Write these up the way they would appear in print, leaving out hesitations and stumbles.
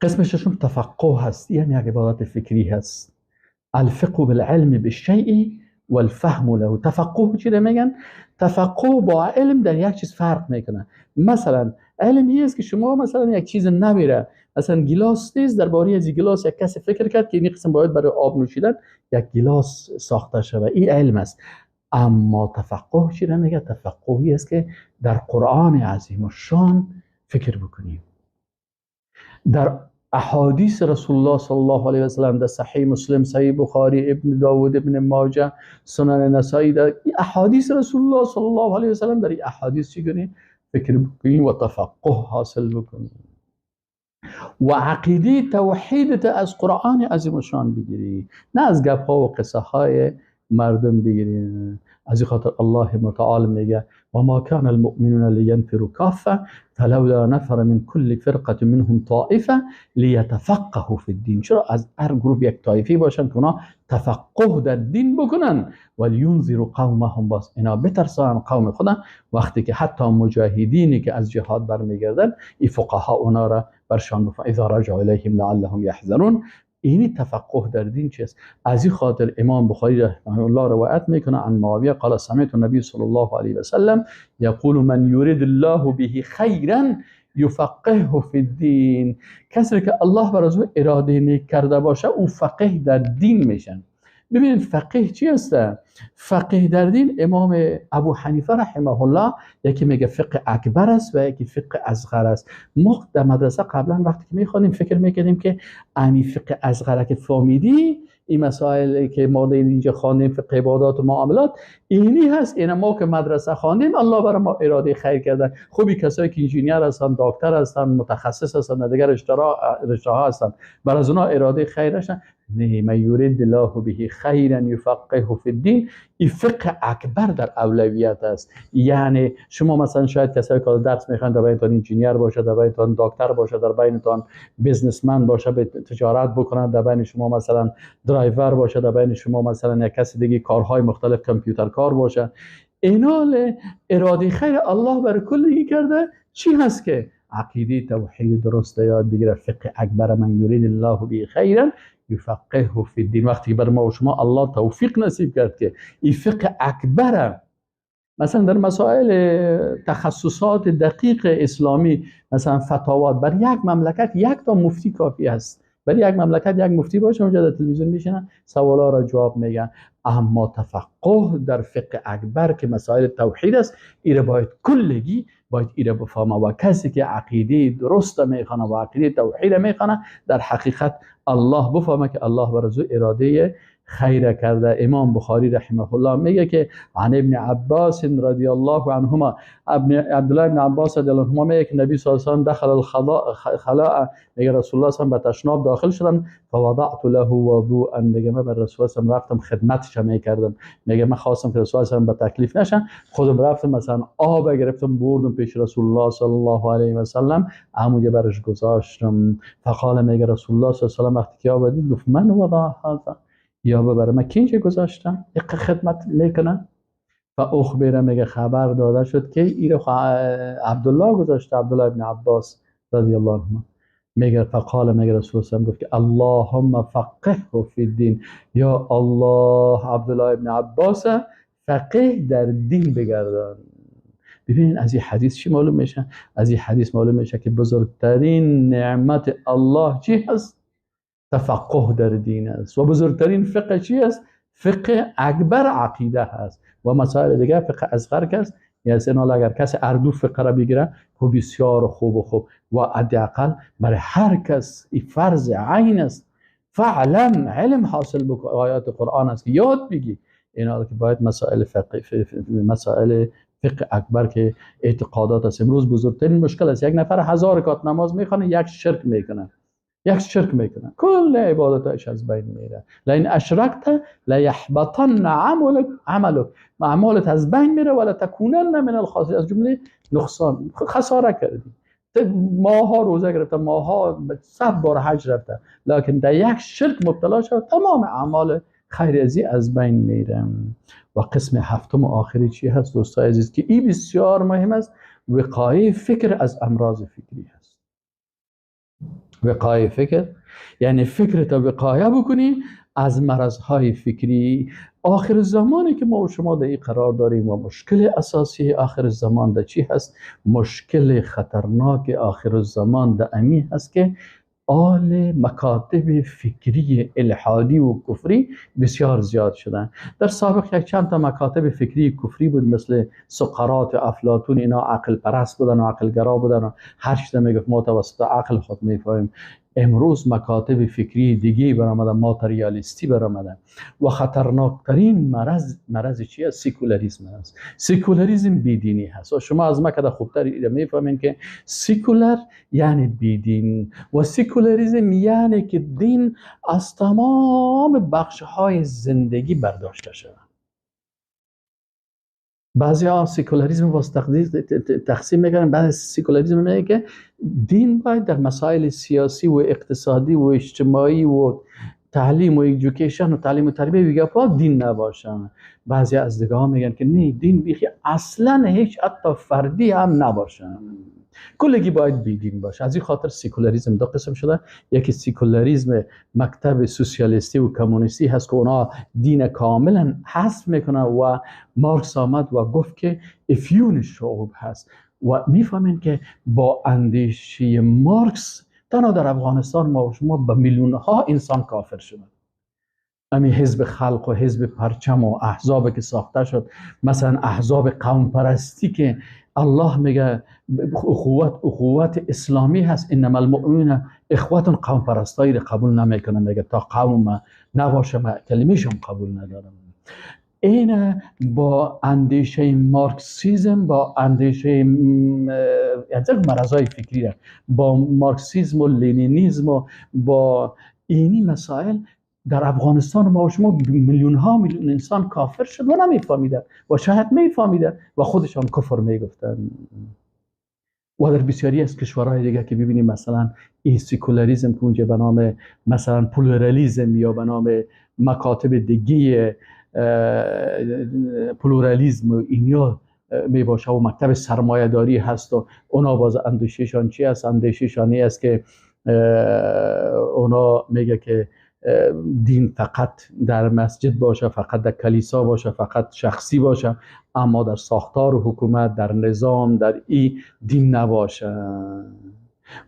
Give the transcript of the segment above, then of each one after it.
قسم ششم تفقه هست، یعنی یک عبادت فکری هست. الفقه بالعلم بالشیء والفهم له. تفقه چی رو میگن؟ تفقه با علم در یک چیز فرق میکنه. مثلا علم این است که شما مثلا یک چیز نمیره، مثلا گیلاس نیست، درباره از گیلاس یک کسی فکر کرد که این قسم باید برای آب نوشیدن یک گیلاس ساخته شود، این علم است. اما تفقه چی رو میگه؟ تفقهی است که در قرآن عظیم الشان فکر بکنیم، در احادیث رسول الله صلی الله علیه و سلم، در صحیح مسلم، صحیح بخاری، ابن داود، ابن ماجه، سنن نسائی، در احادیث رسول الله صلی الله علیه و سلم، در این احادیث چی کنیم؟ فکر بکنیم و تفقه حاصل بکنیم و عقیده توحید از قرآن عظیم الشان بگیری، نه از گپ ها و قصه های مردم بگیری. از این خاطر الله متعال میگه و ما كان المؤمنون لینفروا کافه فلولا نفر من كل فرقه منهم طائفه لیتفقهوا فی الدین. چرا از هر گروه یک طایفه باشن که اونا تفقه در دین بکنن؟ ولینذروا قومهم، باز اینا بترسان قوم خودن. وقتی که حتی مجاهدینی که از جهاد برمیگردن، این فقها اونا را برشان بفهم اذا رجعوا الیهم لعلهم یحذرون. اینی تفقه در دین چیست؟ از این خاطر امام بخاری رحمه الله روایت میکنه عن معاویه قال سمعت النبی صلی الله علیه و سلم یقول من یرید الله به خیرا یفقهه فی الدین. کسی که الله بر از او اراده نیک کرده باشه او فقیه در دین میشن. ببینید فقیه چی است؟ فقیه در دین امام ابو حنیفه رحمه الله یکی میگه فقه اکبر است و یکی فقه اصغر است. ما در مدرسه قبلا وقتی که میخوانیم فکر میکردیم که انی فقه اصغر که فهمیدی این مسائل که ما در اینجا خواندیم فقه عبادات و معاملات اینی هست، اینا ما که مدرسه خواندیم الله برای ما اراده خیر کرده. خوبی کسایی که انجینیر هستن، دکتر هستن، متخصص هستن، دیگر رشته ها هستن، بر از اونا اراده خیر هستن. نه، من یرید الله به خیرا یفقهه فی الدین. این فقه اکبر در اولویت است. یعنی شما مثلا شاید کسایی که درس میخوان در بینتان انجینیر باشه، در بینتان دکتر باشه، در بینتان businessman باشه، به تجارت بکنن، در بین شما مثلا درایور باشه، در بین شما مثلا یک کسی دیگه کارهای مختلف کامپیوتر کار باشه. اینا اراده خیر الله بر کلی کرده. چی هست که عقیده توحید درست یاد بگیره. فقه اکبر من یرید الله به خیرا یفقهه فی الدین. وقتی بر ما و شما الله توفیق نصیب کرد که این فقه اکبر مثلا در مسائل تخصصات دقیق اسلامی، مثلا فتاوات، بر یک مملکت یک تا مفتی کافی است. بر یک مملکت یک مفتی باشه، اونجا در تلویزیون میشینن سوالا را جواب میگن. اما تفقه در فقه اکبر که مسائل توحید است، ایره باید کلگی باید ایره بفهمه و کسی که عقیده درست میخوانه و عقیده توحید میخوانه در حقیقت الله بفهمه که الله بر او اراده خیر کرده. امام بخاری رحمه الله میگه که عن ابن عباس رضی الله عنهما، ابن عبدالله ابن عباس رضی الله عنهما میگه که نبی صلی الله علیه و سلم دخل الخلاء، میگه رسول الله صلی الله علیه و به تشناب داخل شدن، فوضعت له وضوءا، میگه من بر رسول الله صلی رفتم خدمتش میکردم، میگه من خواستم که رسول الله صلی الله علیه و به تکلیف نشن، خودم رفتم مثلا آب گرفتم بردم پیش رسول الله صلی الله علیه و سلم، همونجا برش گذاشتم. فقال، میگه رسول الله صلی الله علیه و سلم وقتی که آب دید گفت من وضع هذا، یا برای من کی اینجا گذاشتم یک خدمت میکنن؟ و اخبره، میگه خبر داده شد که ایره عبدالله گذاشته، عبدالله ابن عباس رضی الله عنه. میگه فقال، میگه رسول الله گفت که اللهم فقهه فی الدین، یا الله عبدالله ابن عباس فقه در دین بگردان. ببینین از این حدیث چی معلوم میشه؟ از این حدیث معلوم میشه که بزرگترین نعمت الله چی هست؟ تفقه در دین است. و بزرگترین فقه چی است؟ فقه اکبر عقیده هست و مسائل دیگه فقه اصغر که است. یعنی اگر کسی اردو فقه را بگیره خب بسیار خوب و خوب و حداقل برای هر کس فرض عین است. فعلم علم حاصل بکن، آیات قرآن است که یاد بگی اینا که باید مسائل فقه، مسائل فقه اکبر که اعتقادات است. امروز بزرگترین مشکل است یک نفر 1000 رکعت نماز میخوانه یک شرک میکنه، یک شرک میکنه، کل عبادتش از بین میره. لئن اشرکت لیحبطن عملک، عملک اعمالت از بین میره، ولا تکونن من الخاسرین، از جمله نقصان، خساره کردی. ماها روزه گرفته، ماها 100 بار حج رفته، لکن در یک شرک مبتلا شد، تمام اعمال خیر از بین میره. و قسم هفتم و آخری چی هست دوستای عزیز که این بسیار مهم است؟ وقایه فکر از امراض فکری هست. وقایه فکر یعنی فکرت وقایه بکنی از مرضهای فکری. آخر زمانی که ما و شما در این قرار داریم و مشکل اساسی آخر زمان در چی هست؟ مشکل خطرناک آخر زمان در امی هست که آل مکاتب فکری الحادی و کفری بسیار زیاد شدن. در سابق یک چند تا مکاتب فکری کفری بود، مثل سقراط و افلاطون، اینا عقل پرست بودن و عقل گرا بودن و هر چیز میگفت ما توسط عقل خود میفهمیم. امروز مکاتب فکری دیگه برآمدن، ماتریالیستی برآمدن و خطرناکترین مرض چی است؟ سکولاریسم است. سکولاریسم بیدینی هست و شما از ما که خوبتر میفهمین که سکولار یعنی بیدین و سکولاریسم یعنی که دین از تمام بخش های زندگی برداشته شود. بعضی ها سکولاریسم باز تقسیم میکنن. بعضی سکولاریسم میگه که دین باید در مسائل سیاسی و اقتصادی و اجتماعی و تعلیم و education و تعلیم و تربیه و دین نباشن. بعضی از دیگه ها میگن که نه، دین بیخی اصلا هیچ حتی فردی هم نباشن، کلگی باید بیدین باشه. از این خاطر سکولاریسم دو قسم شده. یکی سکولاریسم مکتب سوسیالیستی و کمونیستی هست که اونا دین کاملا حذف میکنه و مارکس آمد و گفت که افیون شعوب هست و میفهمین که با اندیشه مارکس تنها در افغانستان ما و شما به میلیون ها انسان کافر شدن. امی حزب خلق و حزب پرچم و احزاب که ساخته شد، مثلا احزاب قوم پرستی که الله میگه اخوت اسلامی هست، انما المؤمنون اخوت، قوم پرستایی رو قبول نمیکنه، میگه تا قوم نباشه ما کلمه‌شم قبول ندارم. این با اندیشه مارکسیزم، با اندیشه یعنی مرضای فکری، با مارکسیزم و لنینیزم و با اینی مسائل در افغانستان ما و شما میلیون ها میلیون انسان کافر شد و نمیفهمیدن و شاید میفهمیدن و خودشان کفر میگفتن. و در بسیاری از کشورهای دیگه که ببینیم مثلا این سکولاریسم که اونجا به نام مثلا پلورالیزم یا به نام مکاتب دیگه پلورالیزم و اینیا میباشه و مکتب سرمایه داری هست و اونا باز اندیشهشان چی است؟ اندیشهشان این است که اونا میگه که دین فقط در مسجد باشه، فقط در کلیسا باشه، فقط شخصی باشه، اما در ساختار حکومت، در نظام، در ای دین نباشه.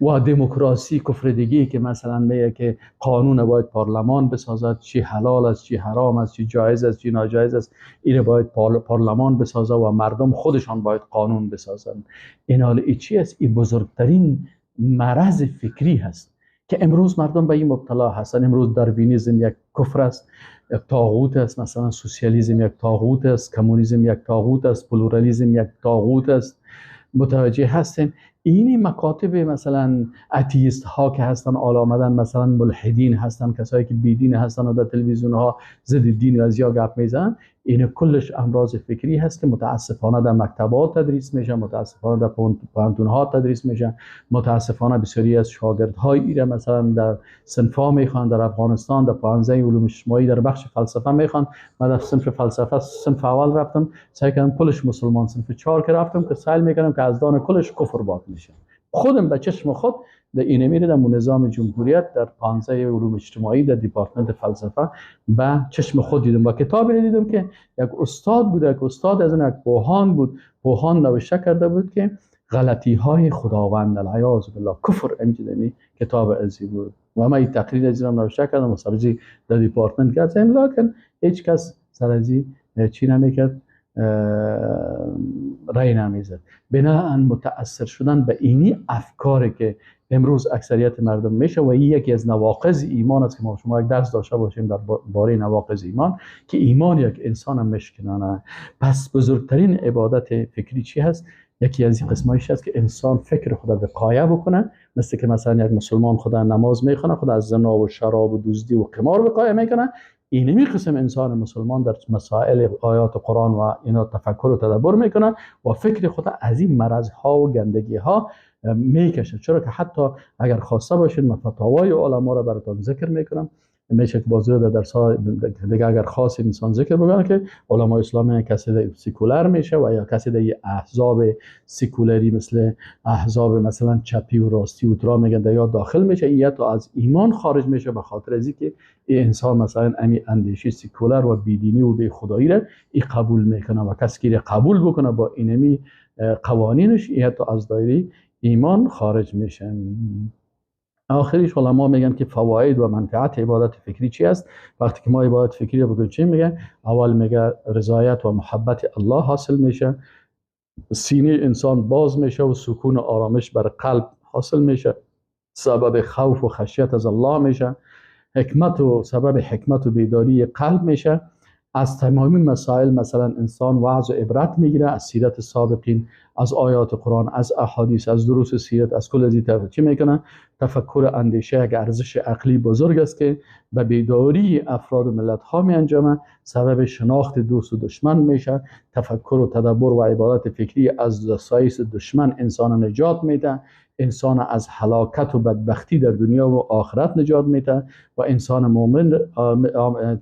و دموکراسی کفردگی که مثلا میگه که قانون باید پارلمان بسازد، چی حلال است، چی حرام است، چی جایز است، چی ناجایز است، این باید پارلمان بسازه و مردم خودشان باید قانون بسازند. این حال ای چی است؟ این بزرگترین مرض فکری هست که امروز مردم به این مبتلا هستند. امروز داروینیزم یک کفر است، یک طاغوت است، مثلا سوسیالیسم یک طاغوت است، کمونیسم یک طاغوت است، پلورالیسم یک طاغوت است. متوجه هستین؟ اینی مکاتب مثلا اتیست ها که هستن آل آمدن، مثلا ملحدین هستن، کسایی که بیدین هستن و در تلویزیون ها ضد دین و از یا گپ میزنن، این کلش امراض فکری هست که متاسفانه در مکتبات تدریس میشه، متاسفانه در پوهنتون ها تدریس میشه، متاسفانه بسیاری از شاگردهای ایره مثلا در صنف ها میخوان، در افغانستان در پوهنځی علوم اجتماعی در بخش فلسفه میخوان. من در صنف فلسفه صنف اول رفتم، سعی کردم کلش مسلمان، صنف 4 که رفتم که سعی میکردم که از دان کلش کفر باد میشه. خودم به چشم خود در اینه میریدم و نظام جمهوریت در پانزه علوم اجتماعی در دیپارتمنت فلسفه به چشم خود دیدم و کتابی دیدم که یک استاد بود، یک استاد از اون یک بوهان بود، بوهان نوشته کرده بود که غلطی های خداوند العیاذ بالله کفر امجدمی کتاب ازی بود و من این تقریر از اینم نوشته کردم و سرزی در دیپارتمنت کردم، لکن هیچ کس سرزی چی نمیکرد، رای نمیزد. بناهن متأثر شدن به اینی افکاری که امروز اکثریت مردم میشه و این یکی از نواقض ایمان است که ما شما یک درس داشته باشیم در باره نواقض ایمان که ایمان یک انسان مشکنانه. پس بزرگترین عبادت فکری چی هست؟ یکی از این قسمایش هست که انسان فکر خود به قایه بکنه، مثل که مثلا یک مسلمان خدا نماز میخونه، خدا از زنا و شراب و دزدی و قمار وقایه میکنه. اینمی قسم انسان مسلمان در مسائل آیات قرآن و اینا تفکر و تدبر میکنه و فکر خود از این مرض ها و گندگی ها میکشه. چرا که حتی اگر خواسته باشید من فتاوای علما را براتون ذکر میکنم. میشه که بازی رو در درس ها دیگه اگر خاص انسان ذکر بکنه که علمای اسلام کسی در سیکولر میشه و یا کسی در احزاب سیکولری مثل احزاب مثلا چپی و راستی و ترا میگن در یا داخل میشه، این تا از ایمان خارج میشه به خاطر از اینکه این انسان مثلا امی اندیشه سیکولر و بیدینی و بی خدایی را ای قبول میکنه و کسی که قبول بکنه با اینمی قوانینش این تا از دایره ایمان خارج میشه. آخریش علما میگن که فواید و منفعت عبادت فکری چی است؟ وقتی که ما عبادت فکری رو بگیم چی میگن؟ اول میگه رضایت و محبت الله حاصل میشه، سینه انسان باز میشه و سکون و آرامش بر قلب حاصل میشه، سبب خوف و خشیت از الله میشه، حکمت و سبب حکمت و بیداری قلب میشه. از تمامی مسائل مثلا انسان وعظ و عبرت میگیره از سیرت سابقین، از آیات قرآن، از احادیث، از دروس سیرت، از کل از این چی میکنه؟ تفکر اندیشه یک ارزش عقلی بزرگ است که به بیداری افراد و ملت ها می انجامه، سبب شناخت دوست و دشمن میشه. تفکر و تدبر و عبادت فکری از دسایس دشمن انسان نجات میده، انسان از هلاکت و بدبختی در دنیا و آخرت نجات میده و انسان مؤمن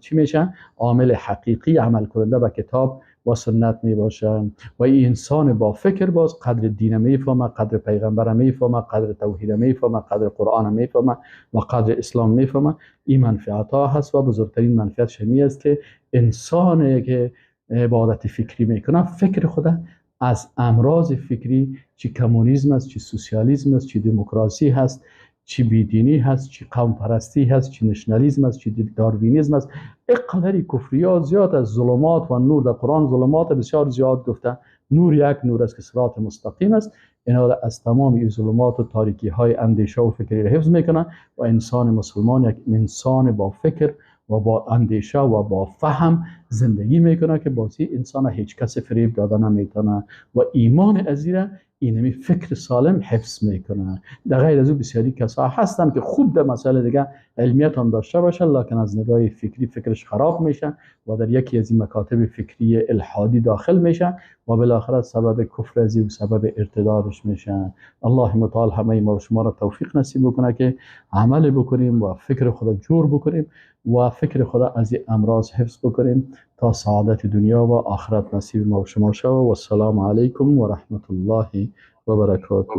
چی میشه؟ عامل حقیقی عمل کننده به کتاب و سنت می باشه. و این انسان با فکر باز قدر دین میفهمه، قدر پیغمبر میفهمه، قدر توحید میفهمه، قدر قرآن میفهمه و قدر اسلام میفهمه. این منفعت ها هست و بزرگترین منفعت شمی است که انسانی که عبادت فکری میکنه فکر خود از امراض فکری، چی کمونیسم است، چی سوسیالیسم است، چی دموکراسی هست، چی بیدینی هست، چی قوم پرستی هست، چی نشنالیسم است، چی داروینیسم است. اینقدر کفریات زیاد از ظلمات و نور در قرآن ظلمات بسیار زیاد گفته. نور یک نور است که صراط مستقیم است. اینا از تمام این ظلمات و تاریکی های اندیشه و فکری را حفظ میکنه و انسان مسلمان یک انسان با فکر و با اندیشه و با فهم زندگی میکنه که بازی انسان هیچ کس فریب داده نمیتونه و ایمان از اینمی فکر سالم حفظ میکنه. در غیر از او بسیاری کسا هستن که خوب در مسائل دیگه علمیت هم داشته باشن، لکن از نگاه فکری فکرش خراب میشه و در یکی از این مکاتب فکری الحادی داخل میشه و بالاخره سبب کفر از و سبب ارتدادش میشه. الله متعال همه ما و شما را توفیق نصیب بکنه که عمل بکنیم و فکر خدا جور بکنیم و فکر خدا از این امراض حفظ بکنیم تا سعادت دنیا و آخرت نصیب ما و شما شود. و السلام علیکم و رحمت الله و برکاته.